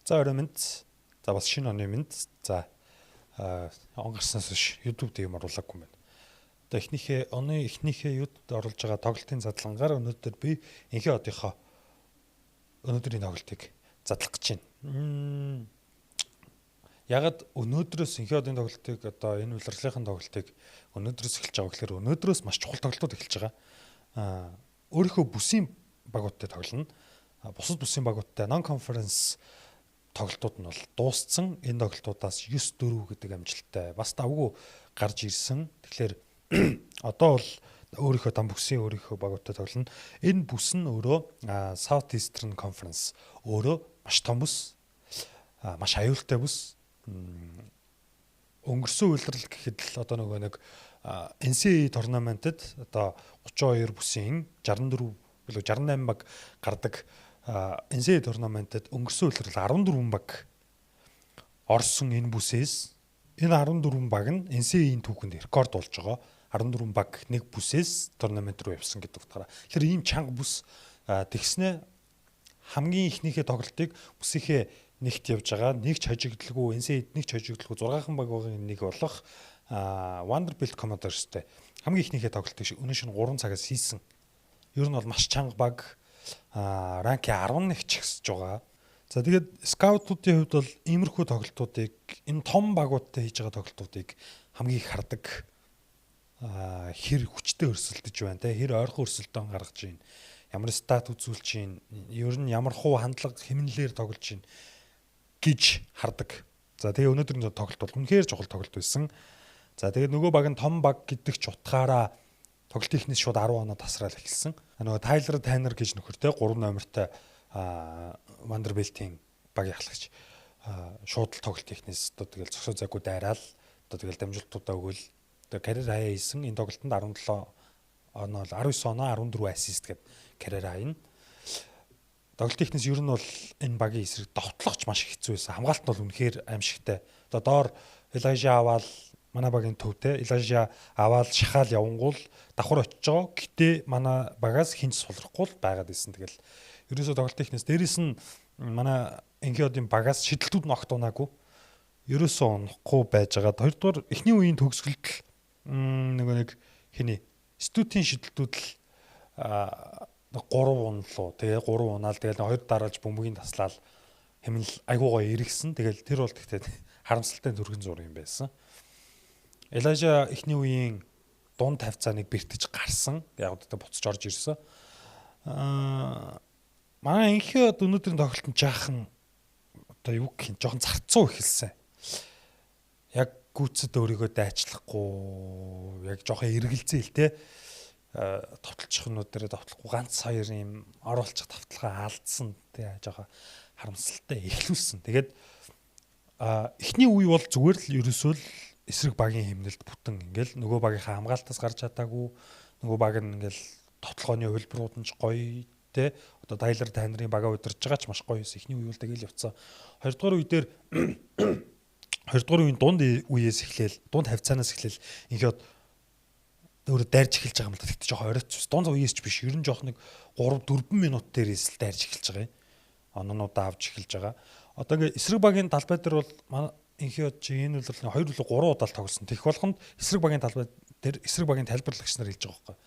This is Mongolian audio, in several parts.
За, орой мэнд. За, бас шинэ оны мэнд. За, он гарснаас хойш YouTube дээр юм оруулаагүй юм байна. Одоо эхнийхээ оны эхнийхээ YouTube-д оруулж байгаа тоглолтын задлангаар өнөөдөр би Энхийн одынхоо өнөөдрийн тоглолтыг задлах гэж байна. Ягаад өнөөдрөөс Энхийн одын тоглолтыг, одоо энэ улирлынхын тоглолтыг өнөөдрөөс эхэлж байгаа гэхээр өнөөдрөөс маш чухал тоглолтууд эхэлж байгаа. Өөрийнхөө бүсийн багуудтай тоглоно. Бусад бүсийн багуудтай non conference тоглолтууд нь бол дууссан. Энэ тоглолтуудаас 9-4 гэдэг амжилттай бас давгүй гарч ирсэн. Тэгэхээр одоо бол өөрийнхөө дан бүсийн өөрийнхөө багуудтай тоглоно. Энэ бүс нь өөрөө South Eastern Conference, өөрөө маш том бүс. Маш аюултай бүс. Өнгөрсөн улирал гэхэд л одоо нөгөө нэг NCAA tournament-д одоо 32 бүсийн 64 билүү 68 баг гардаг NCAA tournament-д өнгөрсөн улирал 14 баг орсон. Энэ бүсээс энэ 14 баг нь NCAA-ийн түүхэнд рекорд болж байгаа. 14 баг нэг бүсээс tournament руу явсан гэдэг утгаараа. Тэгэхээр ийм чанга бүс, тэгснэ хамгийн эхнийхээ тоглолтыг бүсийнхээ нэгт явж байгаа. Нэг ч хожигдлгүй, NCAA нэг ч хожигдлгүй 6хан баг байгаа нэг болох Vanderbilt Commodores-тэй хамгийн эхнийхээ тоглолтыг өнөө шөнө 3 цагаас хийсэн. Ер нь бол маш чанга баг, rank 11 ч ихсэж байгаа. За, тэгээд scout-уудын хувьд бол иймэрхүү тоглолтуудыг, энэ том багуудтай хийж байгаа тоглолтуудыг хамгийн их хардаг. Хэр хүчтэй өрсөлдөж байна те, хэр ойрхон өрсөлдөөн гаргаж байна, ямар stat үзүүлж байна, ер нь ямар хуу хандлага хэмнэлээр тоглож байна гэж хардаг. За, тэгээ өнөөдрийн тоглолт бол үнэхээр чухал тоглолт байсан. За, тэгээ нөгөө баг нь том баг гэдэг ч утгаараа тоглолтын эхнээс шууд 10 оноо тасраал эхэлсэн. Нөгөө Тайлер Таннер гэж нөхөртэй 3 номертой Vanderbilt-ийн багийн ахлагч шууд л тоглолт эхнээс одоо тэгэл зөксөө зайгүй дайраал, одоо тэгэл дамжуултуудаа өгөөл, одоо career high хийсэн. Энэ тоглолтод 17 оноо, 19 оноо, 14 assist гэдэг career high нь. Тоглолт эхнээс ер нь бол энэ багийн эсрэг довтлогч маш их хэцүү байсан. Хамгаалт нь бол үнэхээр аимшигтай. Одоо доор Elijah аваал, манай багийн төвтэй Elijah аваал шахаал явангуул давхар очиж байгаа. Гэтэ манай багаас хинч сулрахгүй л байгаад исэн. Тэгэл ерөөсөө тоглолт эхнээс, дээрэс нь манай Энхийн одын багаас шидэлтүүд нь огт унаагүй. Ерөөсөө унахгүй байж байгаа. Хоёрдугаар эхний үеийн төгсгөлд нөгөө нэг хиний студийн шидэлтүүд л 3 унлуу. Тэгээ 3 унаал, тэгэл хоёр дараалж бөмбөгийн таслал хэмнэл айгуу гоё эргэсэн. Тэгэл тэр бол тэгтээ харамсалтай төргөн зур юм байсан. Elijah эхний үеийн дунд тавьцааныг бэртэж гарсан. Яг одоо буцаж орж ирсэн. Манай Энхийн өнөөдрийн тоглолтод жаахан одоо юу гэх юм, жоохон зарцуу эхэлсэн. Яг гүйцэд өөрийгөө дайчлахгүй, яг жоохон эргэлзээл те, товтлчих юмнууд дээр товтлохгүй, ганц хоёр юм оруулчих товтлогоо алдсан те, жоохон харамсалтай эхлүүлсэн. Тэгээд эхний үе бол зүгээр л ерөөсөө л эсрэг багийн хэмнэлт бүтэн ингээл нөгөө багийнхаа хамгаалтаас гарч чадаагүй, нөгөө баг нь ингээл товтлогооны хувилбарууд нь ч гоё те, одоо Тайлер Таннерын бага удирж байгаа ч маш гоё байсан. Эхний үе бол тэгэл явцсан. Хоёрдугаар үе дээр, хоёрдугаар үеийн дунд үеэс эхлээл, дунд хавцаанаас эхлээл ингээд өөрөө дайрч эхэлж байгаа юм л да. Тэгтээ жоохон оройтс. Дунд үеэс ч биш. Ер нь жоох нэг 3 4 минут дээрээс л дайрч эхэлж байгаа юм. Оноонуудаа авч эхэлж байгаа. Одоо ингээд эсрэг багийн талбай дээр бол манай Энхийн чи энэ улирлын 2 үлээ 3 удаа тоглосон. Тэгэх болгонд эсрэг багийн талбай дээр эсрэг багийн тайлбарлагч нар хэлж байгаа байхгүй.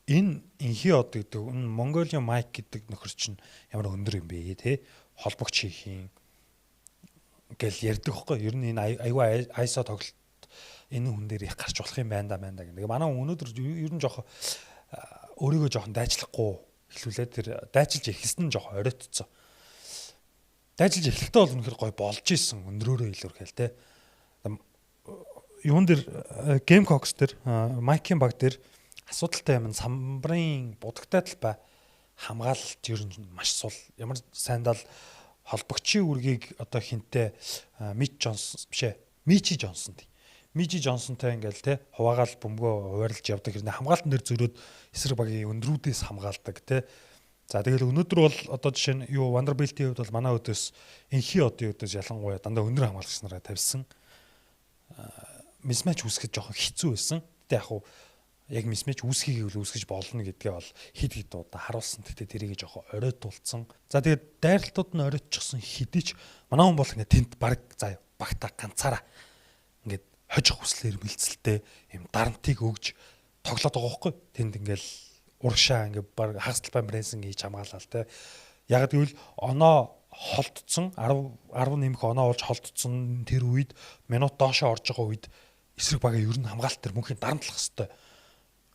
Энэ Энхийн од гэдэг, энэ Mongolian Mike гэдэг нөхөр чинь ямар өндөр юм бэ те, холбогч хийх юм гэл ярьдаг байхгүй. Ер нь энэ айгүй iso тоглолт энэ хүн дээр их гарч болох юм байна да, байна да гэх. Манай өнөөдөр ер нь жоох өөрийгөө жоохон дайчлахгүй эхлүүлээд, тэр дайчилж эхэлсэн нь жоохон оройтцсон. Дайчилж эхлэхдээ бол үнэхээр гоё болж исэн, өндрөөрөө илүүрхэл те. Юун дээр, Gamecocks дээр, Mike-ийн баг дээр асуудалтай юм самбарын будагтай талбай хамгаалалт ер нь маш сул. Ямар сайндал холбогчийн үргийг одоо хинтээ, Мич Джонсон биш ээ. Мичи Джонсон тий. Мичи Джонсонтой ингээл те хуваагаал бөмбөгөө хуваарлж явдаг хэрнээ хамгаалтан дээр зөрөөд эсрэг багийн өндрүүдээс хамгаалдаг те. За, тэгэл өнөөдөр бол одоо жишээ нь юу, Vanderbilt-ийн хувьд бол манай өдөөс, Энхийн одын өдөөс ялангуяа дандаа өндөр хамгаалагч нараа тавьсан. Mismatch үүсгэхэд жоохон хэцүү байсан. Гэтэ яг хуу Яг mismatch үүсгэхийг үл үүсгэж болно гэдгээ бол хэд хэд удаа харуулсан. Гэхдээ тэрийг жоохон оройтуулсан. За тэгээд дайралтууд нь оройтчихсон хэдий ч манай хүн бол ингээд тэнд баг за багта ганцаараа ингээд хожих хүслээр мэлцэлтэй юм дарамтыг өгж тоглоод байгаа байхгүй. Тэнд ингээл урагшаа ингээд баг хагас талбай pressing хийж хамгаалал те. Яг гэвэл оноо холдсон 10 10 нэмэх оноо болж холдсон тэр үед минут доошоо орж байгаа үед эсрэг багаа ер нь хамгаалалт төр мөнхийн дарамтлах хэвээр.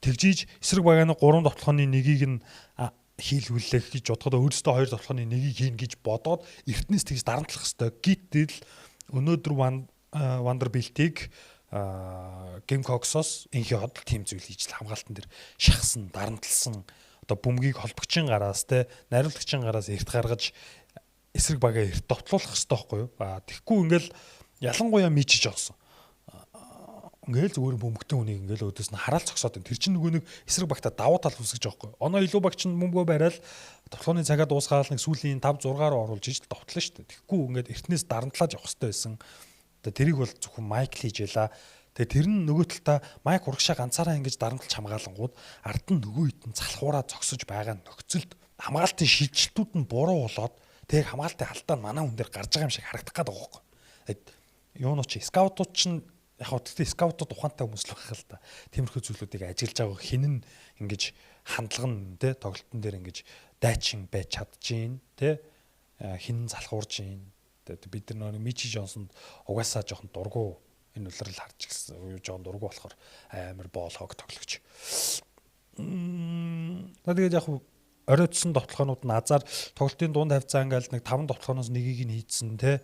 Тэгжиж эсрэг багаа 3 довтлохны нэгийг нь хийлгүүлэх гэж бодоход өөрөөсөө 2 довтлохны нэгийг хийн гэж бодоод эртнээс тэгж дарамтлах хэвээр. Гítэл өнөөдөр Vanderbilt-ийг Gamecocks-оос инхи хот тийм зүйл хийж л хамгаалтан дээр шахсан, дарамтлсан одоо бөмбөгийг холбогчийн гараас те найруулагчийн гараас эрт гаргаж эсрэг багаа эрт довтлуулах хэрэгтэй байхгүй юу? А тэгэхгүй ингээл ялангуяа мичиж авсан. Ингээл зүгээр бөмбөгтэй хүнийг ингээл өөдөөс нь хараал зогсоод байна. Тэр чинь нөгөө нэг эсрэг багта давуу тал үүсгэж байгаа байхгүй. Оноо илүү баг чинь бөмбөгөө барайл довтлооны цагаа дуусгаал нэг сүүлийн 5 6 руу оруулж ижил довтлоо шүү дээ. Тэгэхгүй ингээд эртнээс дарамтлаж явах хэрэгтэй байсан. Одоо тэрийг бол зөвхөн Майкл хийж байла. Тэгээ тэр нь нөгөө талдаа Майк урагшаа ганцаараа ингэж дарамтлж хамгаалангууд ард нь нөгөө хэд нь залхуураа зогсож байгаа нөхцөлд хамгаалтын шилжилтүүд нь буруу болоод тэг хамгаалтын алдаа нь манай хүн дээр гарч байгаа юм шиг харагдах гээд байгаа байхгүй. Юунуу чи скаутууд чинь яг хөө тэгтээ скаутууд ухаантай хүмүүс л байх л та. Тиймэрхүү зүйлүүдийг ажиглаж байгаа хин нь ингэж хандлага нь тэ тоглолтын дээр ингэж дайчин байж чадчихээн тэ хин залхуурж гин. Бид нар нэг Мичи Джонсонд угаасаа жоохон дургу энэ улирал харж гисэн. Жоохон дургу болохоор амар боол хог тоглогч. Тэгээд яг оройтсон довтлогоонууд нь азар тоглолтын дунд хавцаа ингээл нэг 5 довтлогоноос нэгийг нь хийдсэн те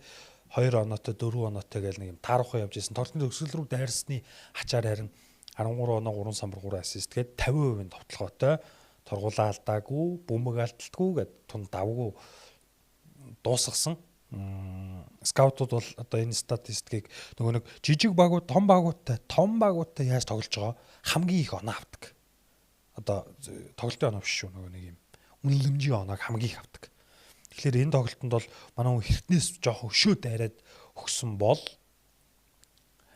2 оноотой 4 оноотой гэл нэг юм таарахгүй явж исэн. Тоглолтын төгсгөл рүү дайрсны ачаар харин 13 оноо 3 самбар 3 ассист гээд 50% довтлогоотой торгуулаа алдаагүй, бөмбөг алдалтгүй гэд тун давгүй дуусгасан. Скаутууд бол одоо энэ статистикийг нөгөө нэг жижиг багууд, том багуудтай яаж тоглож байгаа хамгийн их оноо авдаг. Одоо тоглолтын оноо биш шүү, нөгөө нэг юм үнэлэмжийн оноог хамгийн их авдаг. Тэгэхээр энэ тоглолтод бол манай хүн хэртнээс жоохон өшөө дайраад өгсөн бол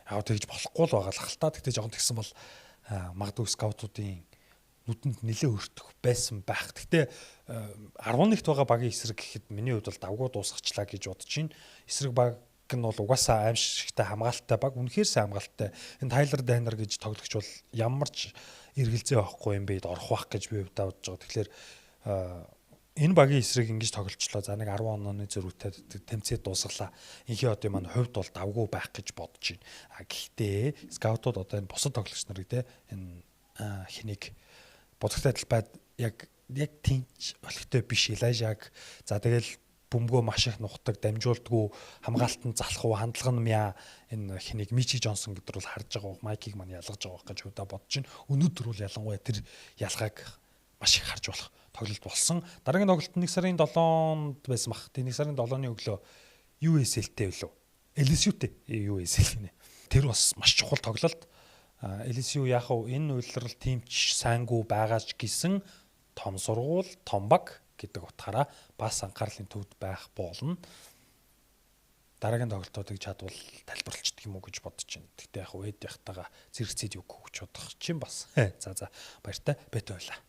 яг тэгж болохгүй л байгаа л хэл та. Тэгтээ жоохон тэгсэн бол магадгүй скаутуудын нүдэнд нэлээ өртөх байсан байх. Гэхдээ 11-т байгаа багийн эсрэг гэхэд миний хувьд бол давгүй дуусгачлаа гэж бодож байна. Эсрэг баг нь бол угаасаа аимшигтай хамгаалалттай баг. Үнэхээр сайн хамгаалалттай. Энэ Тайлер Дайнер гэж тоглогч бол ямар ч эргэлзээ байхгүй юм бэ орох байх гэж би хувьдаа бодож байгаа. Тэгэхээр энэ багийн эсрэг ингэж тоглолцлоо. За нэг 10 онооны зөрүүтэй тэмцээд дуусгалаа. Инхи одын маань хувьд бол давгүй байх гэж бодож байна. А гэхдээ скаутууд одоо энэ бусад тоглогч нарыг те энэ хэнийг бодогтой талбайд яг тэнч олигтой биш Элайжаг. За тэгэл бөмбөгөө маш их нухдаг, дамжуулдгүү, хамгаалтанд залах уу, хандлага нь мяа энэ хэнийг Мичи Джонсон гэдэг бол харж байгаа, Майкийг маань ялгаж байгаа гэж хувьдаа бодож байна. Өнөөдөр бол ялангуяа тэр ялгааг маш их харж болох тоглолт болсон. Дараагийн тоглолт 1 сарын 7-нд байсан бах. 1 сарын 7-ны өглөө USL-тэй билүү? LSU-тэй USL гинэ. Тэр бас маш чухал тоглолт. LSU яг хав энэ улирал тимч сайнгүй байгаа ч гэсэн том сургууль, том баг гэдэг утгаараа бас анхаарлын төвд байх болно. Дараагийн тоглолтуудыг чадвал тайлбарлчихдаг юм уу гэж бодож байна. Гэхдээ яг үед яхтаага зэрэгцээд юу гэж бодох чинь бас. За баяртай бэт байлаа.